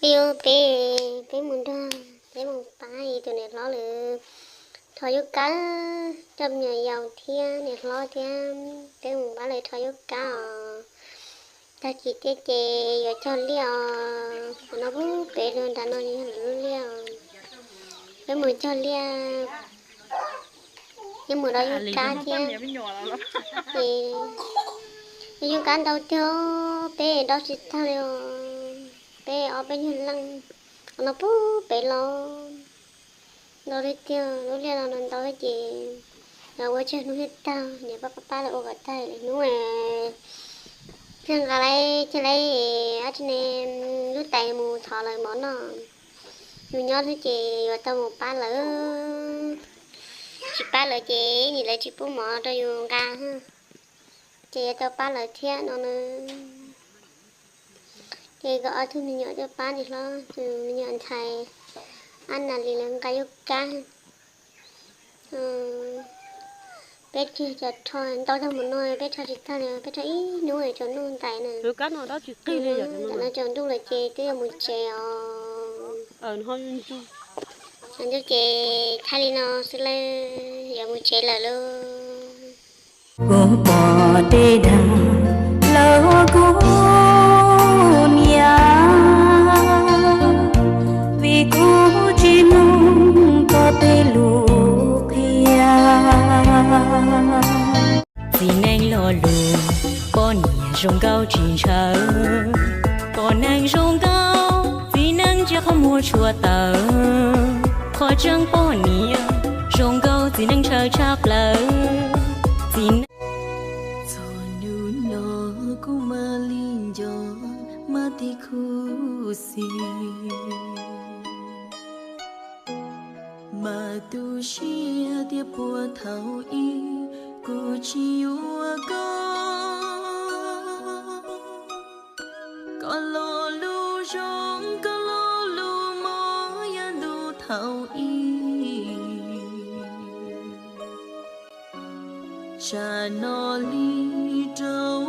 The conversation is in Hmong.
Yog peb, peb mus nrog, peb mus pab tus niam hlob lawv rho yuv kab, coj me nyuam yaus thiab niam hlob thiab, peb mus pab lawv rho yuv kab os. Tag kis thiab ces yuav cog liaj os, qhov no pub pem rau nram no yog lub liaj os. Peb mus cog liaj, peb mus rau yuv kab thiab. Ces yuv kab ntau tiag, peb rau tsis tag li os. Peb ob peb nyuag leej, qhov no pub pem los ntau li tiag, lub liaj no ntau ces lawv ua tsawg hnub thiaj tag, niam pab pab lawv ua kom tag hnub. Thiaj nqa lawv, thiaj lawv ab tsi ne, lub tais mus thov lawv mov noj. Yus nyob xwb ces yuav tau mus pab lawv, tsis pab lawv ces nim lawv tsis pub mov rau yus nqa, ces yuav tau pab lawv thiab no na. Ces kom ob tug me nyuam coj pab niam hlob, tus me nyuam ntxhais Ab Nas Lis lawv nqa yuv kab. Peb cog cov rho ntau tag mus no, peb rho tsis tag li, peb rho ib hnub tsaus ntuj ntais na. Tam no tsaus ntuj lawm ces twb yuav mus tsev os. Tsaus ntuj ces thaij li no xwb lawm, yuav mus tsev lawm lauj. Kuv pom dej dam lawm kuv niam, vim kuv tsis mloog koj tej lus qhia. Txiv neej lo lus, poj niam zoo nkauj tsis ntshaw. Poj neeg zoo nkauj, txiv neej ntsia qhov muag tshua tawm. Qhov tseeb poj niam zoo nkauj, txiv neej ntshaw tshaj plaws. Txog hnub no kuv mam li nco mas tib khuv xim. Mas tu siab tias puas thaum ub kuv tsis yuav koj. Koj lo lus zoo, koj lo lus mob yav ntuj thaum ub, tsam no li rau